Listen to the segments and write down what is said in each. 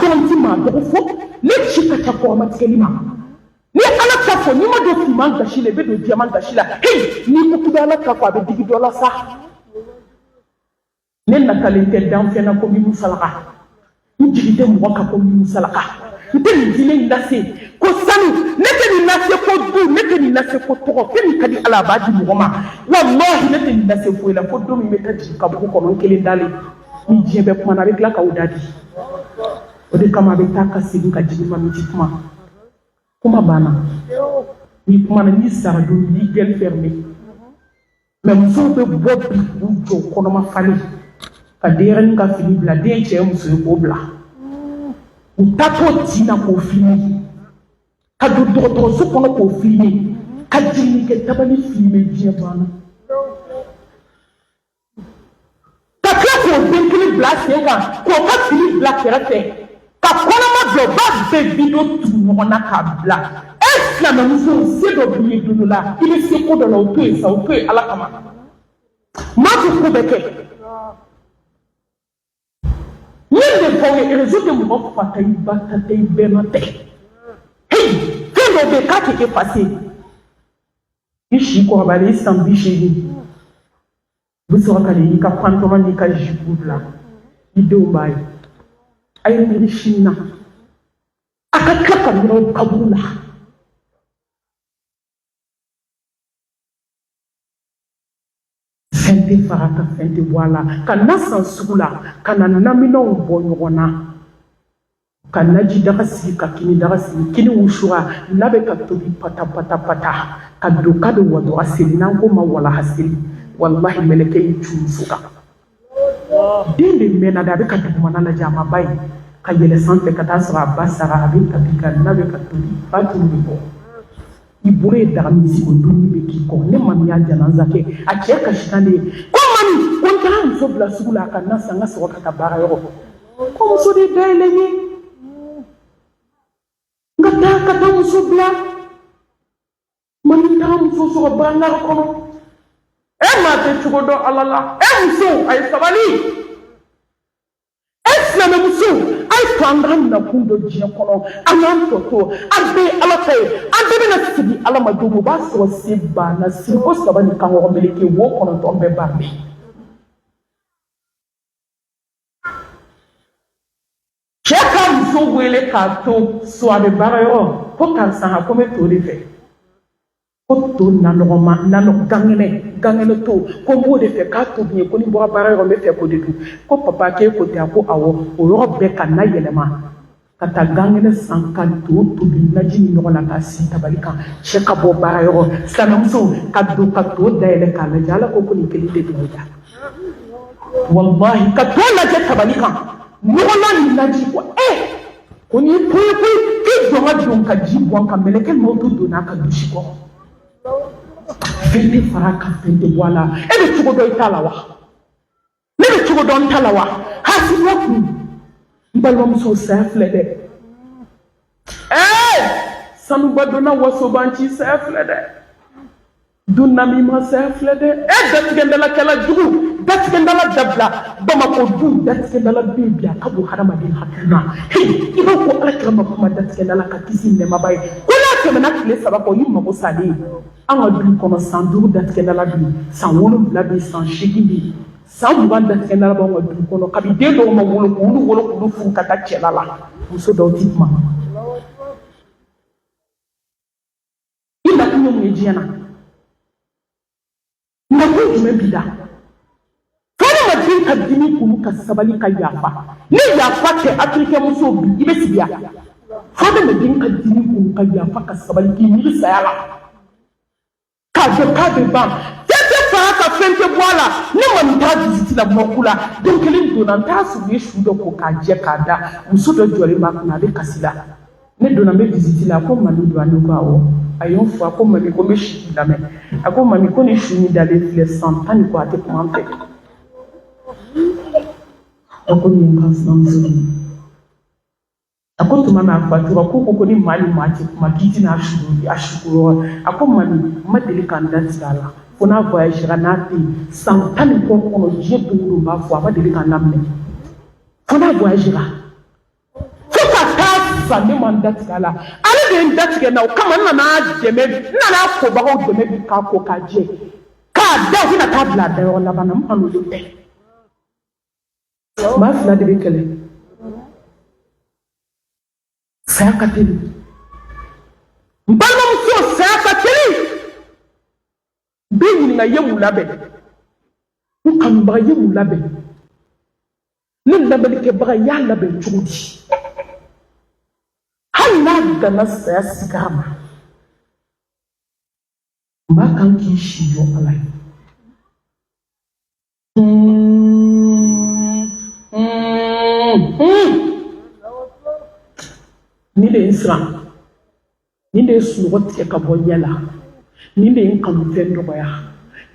dɔrɔn ti maa tɔgɔ fɔ. Ne ci ka ca kɔrɔmatigɛli ma. Ni Ala ta fɔ, n'i ma don finman gasi la, i bɛ don jɛman gasi la. Hey, n'i ko k'i bɛ Ala ta fɔ, a bɛ digi dɔ la sa. Ne natalen tɛ danfɛn na ko min musalaka, n jigi tɛ mɔgɔ kan ko min musalaka. N tɛ nin diinɛ in lase ko sanu, ne tɛ nin lase ko du, ne tɛ nin lase ko tɔgɔ. Fɛn min ka di Ala, a b'a di mɔgɔ ma. Walahi, ne tɛ nin lase foyi la fo don min bɛ taa jigin kaburu kɔnɔ, n kelen dalen, ni diɲɛ bɛɛ kumana, a bɛ tila k'aw da di. O de kama a bɛ taa ka segin ka jigin. Ma min ti kuma, kuma banna. N'i kumana, n'i sara don, n'i gueule fermée. Mais musow bɛ bɔ bi k'u jɔ kɔnɔma falen ka denyɛrɛnin ka fini bila, den cɛ muso ye k'o bila, u taatɔ tin na k'o filmer, ka don dɔgɔtɔrɔso kɔnɔ k'o filmer, ka jiginni kɛ tabali filmer. Diɲɛ banna. Ka tila k'o den kelen bila sen kan, k'o ka fini bila kɛrɛfɛ, ka kɔnɔma bila, u b'a bɛɛ vidéo tugu ɲɔgɔn na k'a bila. E silamɛmuso, se dɔ b'i ye don dɔ la, i bɛ se ko dɔ la, o to yen sa, o to yen Ala kama. Maa tɛ ko bɛɛ kɛ. N ye nin de fɔ aw ye, réseau tɛ mɔgɔ fa ta, i ba ta tɛ, i bɛnna tɛ. Hey, fɛn dɔw bɛ yen k'a tɛ effacer. I si kɔrɔbayalen, i san 80, u bɛ sɔrɔ ka n'i ka pantalon n'i ka jupe bila, i denw b'a ye. A ye miiri sini na, a ka tila ka ɲɔgɔn kaburu la. Fɛn tɛ fara kan, fɛn tɛ bɔ a la. Ka na san sugu la, ka na naminɛnw bɔ ɲɔgɔn na, ka naji daga sigi, ka kini daga sigi, kini wusura n'a bɛ ka tobi pata pata pata, ka don k'a bɛ waduha seli, n'an ko ma walaha seli. Walahi, mɛlɛkɛ y'i cu muso kan. Den de mɛnna dɛ, a bɛ ka dugumana lajɛ, a ma ba ye, ka yɛlɛ sanfɛ ka taa sɔrɔ a ba sara, a bɛ tapi kan n'a bɛ ka tobi, ba tulu bɛ bɔ. I bolo ye daga min sigi, o dumuni bɛ k'i kɔ. Ne mami y'a janaza kɛ, a cɛ kasira ne ye ko mami, ko n taara muso bila sugu la a ka na san, n ka sɔrɔ ka taa baara yɔrɔ, ko muso de dayɛlɛ n ye, n ka taa ka taa muso bila. Mami taara muso sɔrɔ brancard kɔnɔ. E maa tɛ cogo dɔn Ala la. E muso, a ye sabali. E silamɛmuso, a ye to an ka nakun dɔ diɲɛ kɔnɔ, an k'an tɔ to, an bɛɛ ye Ala ta ye, an bɛɛ bɛna segin Ala ma don min, o b'a sɔrɔ se banna. Siriko saba ni kankɔrɔ meleke wo 9 bɛɛ ban bɛɛ. Cɛ ka muso wele k'a to so, a bɛ baara yɔrɔ, ko karisa, ko n bɛ to de fɛ, ko to nanɔgɔma nanɔ gangɛnɛ gangɛnɛ to, ko n b'o de fɛ k'a tobi ye, ko ni n bɔra baara yɔrɔ n bɛ fɛ k'o de dun. Ko papa, k'e ko ten? A ko awɔ. O yɔrɔ bɛɛ ka na yɛlɛma ka taa gangɛnɛ san, ka to tobi naji ni ɲɔgɔn na, k'a sigi tabali kan. Cɛ ka bɔ baara yɔrɔ, silamɛmuso ka don ka to dayɛlɛ k'a lajɛ. Ala ko ko nin kelen tɛ don da. Walahi, ka to lajɛ tabali kan, ɲɔgɔnna ni naji, ko e ko nin ye ko ye koyi, k'i jɔ ka don ka ji bɔn ka mɛlɛkɛ mawutu donna a ka dusi kɔrɔ. Fɛn tɛ fara a kan, fɛn tɛ bɔ a la. E bɛ cogo dɔn i ta la wa? Ne bɛ cogo dɔn n ta la wa? Hasidiya kun, n balimamuso, saya filɛ dɛ. Ɛɛ, sanubadonna wasobanci, saya filɛ dɛ. Dunamima, saya filɛ dɛ. E datigɛndalakɛla jugu, datigɛndala dabila. Bamakɔ du datigɛndala bɛ yen bi, a ka bon hadamaden hakili ma. Hey, i b'a fɔ Ala kira ma kuma datigɛndala ka kisi nɛɛmaba ye ko n'a tɛmɛna tile 3 kan, o y'i mago salen ye. An ka du kɔnɔ, san 5 datigɛndala bɛ yen, san 7 bɛ yen, san 8 bɛ yen, san 20 datigɛndala b'anw ka du kɔnɔ. Kabi den dɔw ma wolo, k'olu wolo, k'olu furu ka taa cɛla la, muso dɔw ti kuma. I nakun ye mun ye diɲɛ na? Nakun jumɛn b'i la? Fo adamaden ka dimi kunu, ka sabali, ka yafa. Ni yafa tɛ afirikɛn musow bi, i bɛ sigi yan. Fo adamaden ka dimi kunu, ka yafa, ka sabali, k'i miiri saya la, k'a dɔn k'a bɛ ban. Fɛn tɛ fara kan, fɛn tɛ bɔ a la. Ne ma nin taa visite la morgue la don kelen, donna n t'a sɔrɔ u ye su dɔ ko k'a jɛ k'a da, muso dɔ jɔlen b'a kunna, a bɛ kasi la. Ne donna, n bɛ visite la, a ko mami don? Ne ko awɔ. A ye n fo, a ko mami, ko n bɛ si k'i lamɛn. A ko mami, ko ni su min dalen filɛ, san 10 ni kɔ, a tɛ kuma n fɛ. A ko nin ye n kansinamuso de ye. A ko tuma min a fatura, ko ni maa ni maa tɛ kuma, k'i tɛna a su yɔrɔ. A ko mami, n ma deli ka n da tigɛ a la fo n'a voyagera, n'a tɛ yen san 10 ni kɔ kɔnɔ, diɲɛ don o don n b'a fɔ, a ma deli ka n laminɛ fo n'a voyagera. Fo sa, ne ma n datigɛ a la, ale de ye n datigɛ n na. O kama n nana dɛmɛ, n nana kobagaw dɛmɛ bi k'a ko k'a jɛ k'a da, u bɛna taa bila a dayɔrɔ laban na. N kanu tɛ. Maa fila de bɛ kɛlɛ, saya ka teli. N balimamuso, saya ka teli. N b'i ɲininka, i ye mun labɛn? N kanubaga, i ye mun labɛn? Ne lamɛnnikɛbaga, i y'a labɛn cogo di? Hali n'a danna saya sigara ma, maa kan k'i si jɔ Ala ye. Nin de ye n siran, nin de ye sunɔgɔ tigɛ ka bɔ ɲɛ la, nin de ye n kanufɛn dɔgɔya,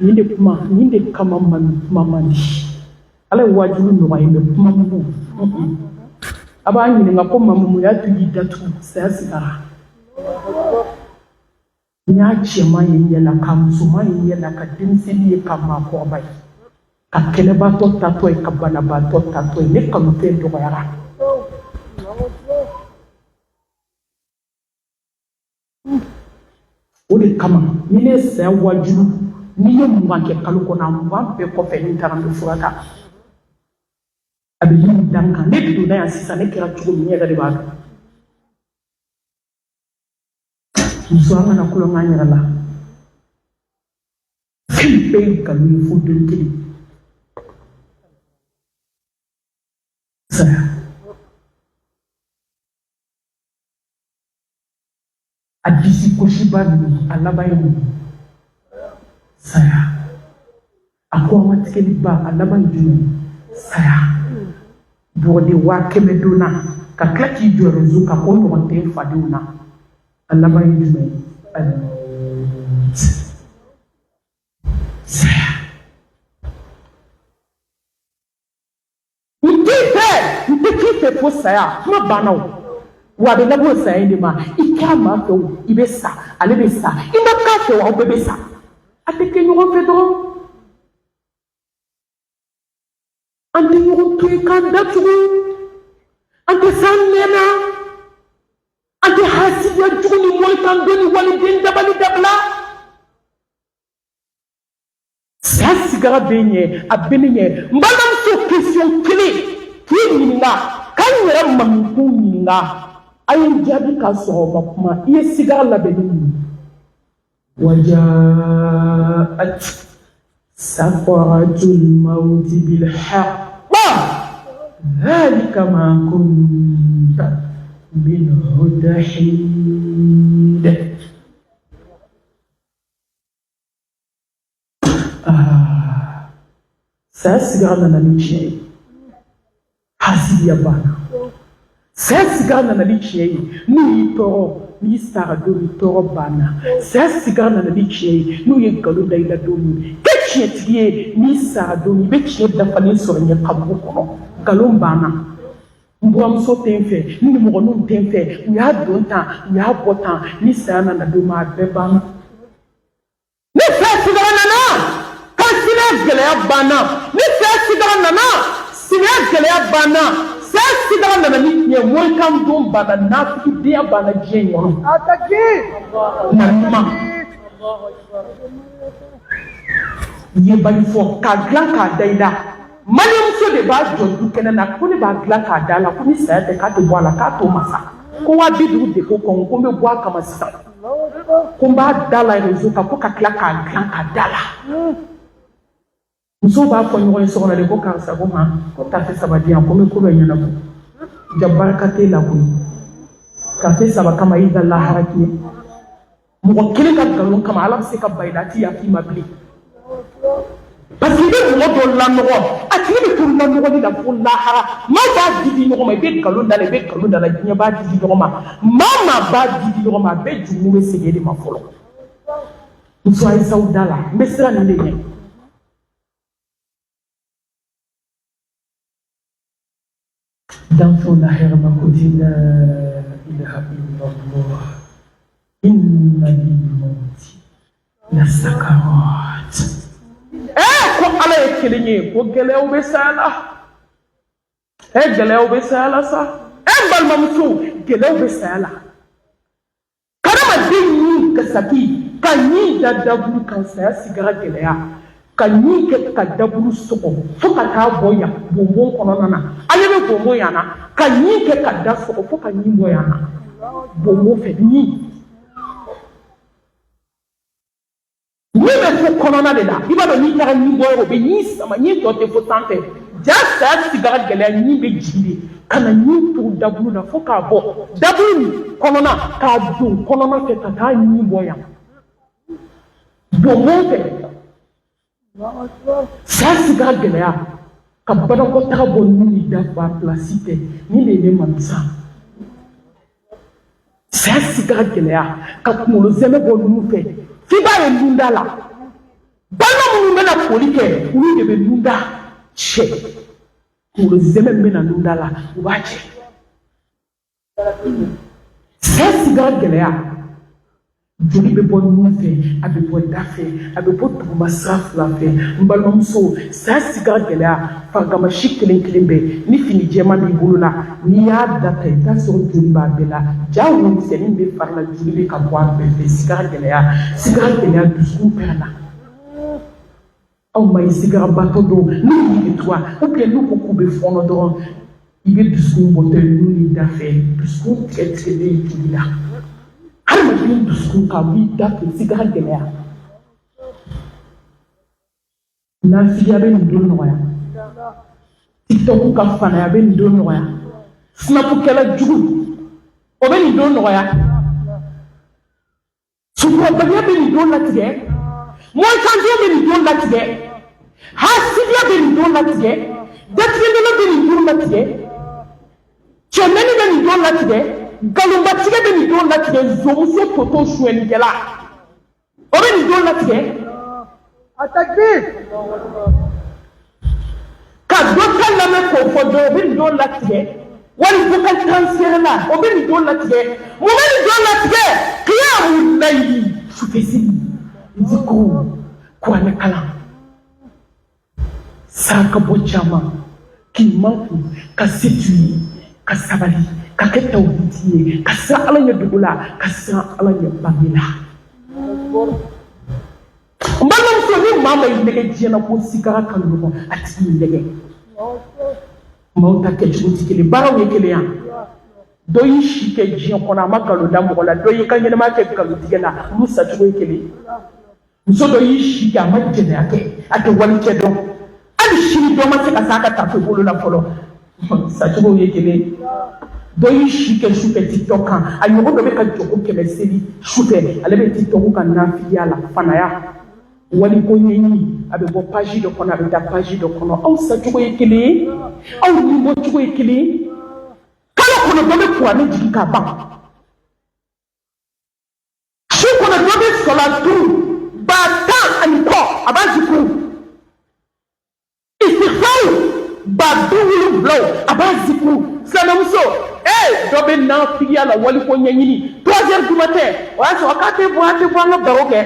nin de kuma, nin de kama man kuma man di. Ala ye waajuli nɔgɔya ye, mais kuma mugu a b'a ɲininka ko mamu, mun y'a to y'i datugu? Saya sigara. N y'a cɛman ye ɲɛ la, ka musoman ye ɲɛ la, ka denmisɛnnin ye, ka maakɔrɔba ye, ka kɛnɛbaatɔ tatɔ ye, ka banabaatɔ tatɔ ye. Ne kanufɛn dɔgɔyara. O de kama ni ne ye saya waajulu, ni ye 20 kɛ kalo kɔnɔ, a 20 bɛɛ kɔfɛ, ni n taara n bɛ fura ta, a bɛ min da n kan. Ne donna yan sisan, ne kɛra cogo min, n yɛrɛ de b'a dɔn. Muso, an kana tulon k'an yɛrɛ la. Fɛn bɛɛ ye nkalon ye fo don kelen, saya. A disi gosiba ninnu, a laban ye mun ye? Saya. A kɔrɔmatigɛliba, a laban ye jumɛn ye? Saya. Bɔgɔden 100 000 donna ka tila k'i jɔ réseau kan k'o ɲɔgɔn tɛ n fadenw na, a laban ye jumɛn ye? Saya. N t'i fɛ, n tɛ k'i fɛ fo saya. Kuma banna o. Wa a bɛ laban saya in de ma. I kɛra maa fɛ o, i bɛ sa, ale bɛ sa. I ma k'a fɛ o, aw bɛɛ bɛ sa. A tɛ kɛ ɲɔgɔn fɛ dɔrɔn, an tɛ ɲɔgɔn to yen k'an datugu, an tɛ s'an nɛn na, an tɛ hasidiya jugu ni morikan don ni waliden dabali dabila. Saya sigara bɛ ɲɛ, a bɛ ne ɲɛ. N balimamuso, question kelen k'i ɲininka, k'an yɛrɛ maminkunw ɲininka, a ye n jaabi k'a sɔrɔ o ma kuma. I ye sigara labɛn ni mun ye? Wajaat sakaratul mawti bil haqq dhalika ma kunta minhu tahid. Ah, saya sigara nana ni tiɲɛ ye, hasidiya banna. Saya sigara nana ni tiɲɛ ye, n'u y'i tɔɔrɔ, n'i sara don min, tɔɔrɔ banna. Saya sigara nana ni tiɲɛ ye, n'u ye nkalon da i la don min, kɛ tiɲɛtigi ye, n'i sara don min, i bɛ tiɲɛ dafalen sɔrɔ ɲɛ kaburu kɔnɔ. Nkalon banna. N buramuso tɛ n fɛ, n nimɔgɔninw tɛ n fɛ, u y'a don tan, u y'a bɔ tan. Ni saya nana don min, a bɛɛ banna. Ni saya sigara nana, kansinaya gɛlɛya banna. Ni saya sigara nana, sinaya gɛlɛya banna. Saya sigara nana ni tiɲɛ, morikan don banna, nafigidenya banna diɲɛ in kɔnɔ. Na ɲuman yebali fɔ k'a dilan k'a da i la. Malimuso de b'a jɔ du kɛnɛ na ko ne b'a dilan k'a da la, ko ni saya tɛ k'a tɛ bɔ a la, k'a to masa ko 50 000 de ko kɔn, ko n bɛ bɔ a kama sisan, ko n b'a da la réseau kan, ko ka tila k'a dilan k'a da la. Musow b'a fɔ ɲɔgɔn ye so kɔnɔ de ko karisa ko han, ko tafe saba di yan, ko n bɛ ko bɛɛ ɲɛnabɔ. Ja barika t'e la koyi. Tafe saba kama i ka lahara tiɲɛ. Mɔgɔ kelen ka nkalon kama, Ala bɛ se ka ban i la, a ti yafa i ma bilen, parce que i bɛ mɔgɔ dɔ lanɔgɔ, a tigi bɛ to lanɔgɔli la fo lahara. Maa b'a di di ɲɔgɔn ma, i bɛ nkalon da la, i bɛ nkalon da la, diɲɛ b'a di di ɲɔgɔn ma. Maa maa b'a di di ɲɔgɔn ma, a bɛɛ jurumu bɛ segin e de ma fɔlɔ. Muso, a ye s'aw da la, n bɛ siran nin de ɲɛ. Danfɛnw la hɛrɛma ko di la ilaha illallah inna lil mawti la sakarat. Ko Ala ye kelen ye, ko gɛlɛyaw bɛ saya la. Gɛlɛyaw bɛ saya la sa. E n balimamuso, gɛlɛyaw bɛ saya la. Hadamaden ɲin gasaki ka ɲin da daburu kan, saya sigara gɛlɛya ka ɲin kɛ ka daburu sɔgɔ fo ka taa bɔ yan bonbon kɔnɔna na. Ale bɛ bonbon yan na ka ɲin kɛ ka da sɔgɔ fo ka ɲin bɔ yan na bonbon fɛ. Ɲin Ɲin bɛ fo kɔnɔna de la. I b'a dɔn, n'i taara ɲin bɔ yɔrɔ, u bɛ ɲin sama, ɲin tɔ tɛ fo sanfɛ. Ja saya sigara gɛlɛya, ɲin bɛ jigin de ka na ɲin turu dabulu la fo k'a bɔ dabulu nin kɔnɔna, k'a don kɔnɔna fɛ ka taa ɲin bɔ yan bonbon fɛ. Saya sigara gɛlɛya ka banakɔtaga bɔ nun ni da ba pilasi tɛ. Nin de ye ne mamisa. Saya sigara gɛlɛya ka kunkolo zɛmɛ bɔ nun fɛ f'i b'a ye nunda la. Balima minnu bɛna koli kɛ, olu de bɛ nunda cɛ. Kunkolo zɛmɛ min bɛna nunda la, u b'a cɛ. Saya sigara gɛlɛya, joli bɛ bɔ nun fɛ, a bɛ bɔ da fɛ, a bɛ bɔ duguma sira fila fɛ. N balimamuso, saya sigara gɛlɛya, farigamasi kelen kelen bɛɛ, ni fini jɛman b'i bolo la, n'i y'a da ta, i bɛ t'a sɔrɔ joli b'a bɛɛ la. Ja wo misɛnnin bɛ fari la, joli bɛ ka bɔ a bɛɛ fɛ. Sigara gɛlɛya, sigara gɛlɛya, dusukun pɛrɛnna. Aw ma ye sigarabatɔ dɔw n'u y'i tuwa ou bien n'u ko k'u bɛ fɔɔnɔ dɔrɔn, i bɛ dusukun bɔtɔ ye nun ni da fɛ, dusukun tigɛ tigɛlen joli la. Hadamaden dusukun ka b'i da fɛ. Sigara gɛlɛya, nafigiya bɛ nin don nɔgɔya, TikTok ka fanaya bɛ nin don nɔgɔya, Snapkɛla jugu o bɛ nin don nɔgɔya, suturabaliya bɛ nin don latigɛ, mɔnkanjɔ bɛ nin don latigɛ, hasidiya bɛ nin don latigɛ, datigɛdala bɛ nin don latigɛ, cɛmɛni bɛ nin don latigɛ, nkalonbatigɛ bɛ nin don latigɛ, zomuso toto sonyɛlikɛla o bɛ nin don latigɛ. Ka dɔ ta lamɛn k'o fɔ dɔ, o bɛ nin don latigɛ. Wali vocal transfert la, o bɛ nin don latigɛ. Mun bɛ nin don latigɛ? Kiyamu layili, sufɛ seli, zikuru, kuranɛ kalan, saraka bɔ caman, k'i makun, ka se t'u ye, ka sabali, ka kɛ tawhidi ye, ka siran Ala ɲɛ dogo la, ka siran Ala ɲɛ bange la. N balimamuso, ni maa ma i nɛgɛ diɲɛ na ko sigara ka nɔgɔn, a tigi y'i nɛgɛ. Maaw ta kɛcogo tɛ kelen, baaraw ye kelen yan. Dɔ y'i si kɛ diɲɛ kɔnɔ, a ma nkalon da mɔgɔ la. Dɔ y'i ka ɲɛnamaya kɛ nkalontigɛ la, olu sacogo ye kelen. Muso dɔ y'i si kɛ, a ma jɛnɛya kɛ, a tɛ walicɛ dɔn, hali sini dɔ ma se ka s'a ka tafe bolo la fɔlɔ, sacogo ye kelen. Dɔ y'i si kɛ sufɛ TikTok kan, a ɲɔgɔn dɔ bɛ ka jɔko 100 seli sufɛ, ale bɛ TikTok kan nafigiya la, fanaya, waliko ɲɛɲini, a bɛ bɔ page dɔ kɔnɔ, a bɛ taa page dɔ kɔnɔ. Aw sacogo ye kelen ye, aw nimɔcogo ye kelen ye. Kalo kɔnɔ, dɔ bɛ kuranɛ jigin ka ban. Su kɔnɔ, dɔ bɛ sɔlatu 10 000 ani kɔ, a b'a zikuru, istighfaru 70000, a b'a zikuru. Silamɛmuso, ee, dɔ bɛ nafigiya la, waliko ɲɛɲini, 3 heures du matin, o y'a sɔrɔ k'a tɛ bɔ, a tɛ bɔ, an ka baro kɛ.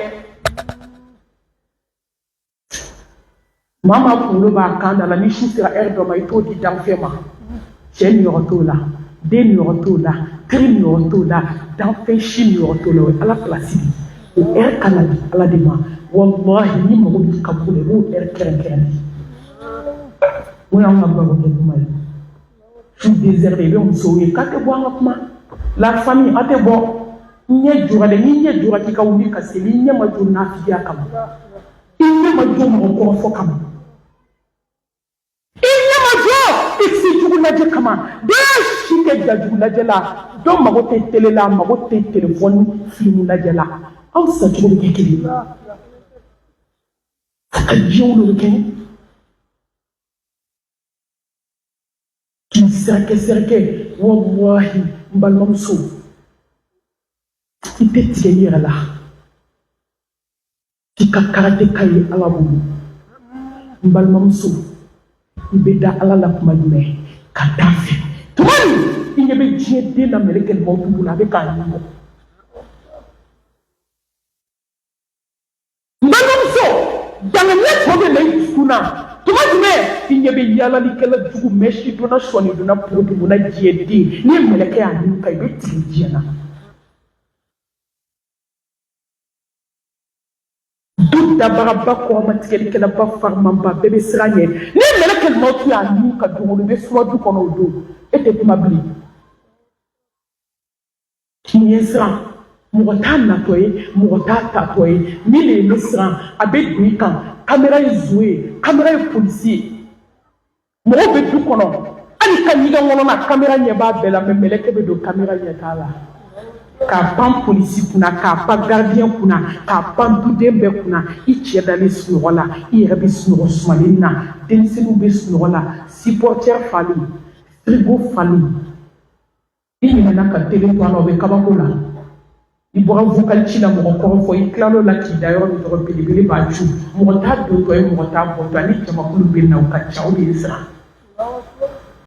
Maa maa kunkolo b'a kan da la, ni su sera heure dɔ ma, i t'o di danfɛn ma. Cɛ niyɔrɔ t'o la, den niyɔrɔ t'o la, teri niyɔrɔ t'o la, danfɛn si niyɔrɔ t'o la. O ye Ala pilasi de ye. O heure kan ka di Ala de ma. Walahi, ni mago b'i ka ko la, i b'o heure kɛrɛnkɛrɛn de. O y'anw ka baro kɛ kuma ye. Su 2 heures, i bɛ musow ye k'a tɛ bɔ, an ka kuma la famille, a tɛ bɔ. N ɲɛ jɔra dɛ, n'i ɲɛ jɔra k'i ka wuli ka seli, i ɲɛ ma jɔ nafigiya kama, i ɲɛ ma jɔ mɔgɔ kɔrɔfɔ kama, i ɲɛ ma jɔ i si jugu lajɛ kama. Dɔ y'a si kɛ ja jugu lajɛ la, dɔ mago tɛ télé la, mago tɛ telefɔni filimu lajɛ la. Aw sacogo bɛ kɛ kelen ye, fo ka diɲɛ wolo bɛ kɛ k'i sɛrɛkɛ sɛrɛkɛ. Walahi, n balimamuso, i tɛ tigɛ i yɛrɛ la k'i ka karate ka ye Ala bolo. N balimamuso, i bɛ da Ala la kuma jumɛn ka da fɛ? Tuma min i ɲɛ bɛ diɲɛ den na mɛlɛkɛ mawutu bolo, a bɛ k'a ɲɛbɔ. N balimamuso, danganiya tɔ bɛ na i dusukun na tuma Tuma jumɛn i ɲɛ bɛ yaalalikɛla jugu, mèche donna, sɔni donna, porodimuna, diɲɛ den, n'i ye mɛlɛkɛ y'a nun kan, i bɛ tigɛ diɲɛ na. Du dabagaba, kɔrɔmatigɛlikɛlaba, farimanba, bɛɛ bɛ siran ɲɛ. Ni mɛlɛkɛ mawutu y'a nun kan don o don, i bɛ suma du kɔnɔ o don, e tɛ kuma bilen. Mun ye siran? Mɔgɔ t'a natɔ ye, mɔgɔ t'a taatɔ ye. Min de ye ne siran, a bɛ don i kan, kamera ye zon ye, kamera ye polisi ye. Mɔgɔw bɛ du kɔnɔ, hali ka ɲɛgɛn kɔnɔna, kamera ɲɛ b'a bɛɛ la, mais mɛlɛkɛ bɛ don, kamera ɲɛ t'a la, k'a pan polisi kunna, k'a pan gardien kunna, k'a pan duden bɛɛ kunna. I cɛ dalen sunɔgɔ la, i yɛrɛ bɛ sunɔgɔ sumalen na, denmisɛnninw bɛ sunɔgɔ la, supporter falen, frigo falen. I ɲinɛna ka télé to a la, o bɛ kabako la. I bɔra vocal ci la, mɔgɔ kɔrɔ fɔ, i tilal'o la k'i da yɔrɔ min dɔrɔn, belebele b'a cu. Mɔgɔ t'a dontɔ ye, mɔgɔ t'a bɔtɔ. Ani jamakulu bɛ na, u ka ca, o de ye siran.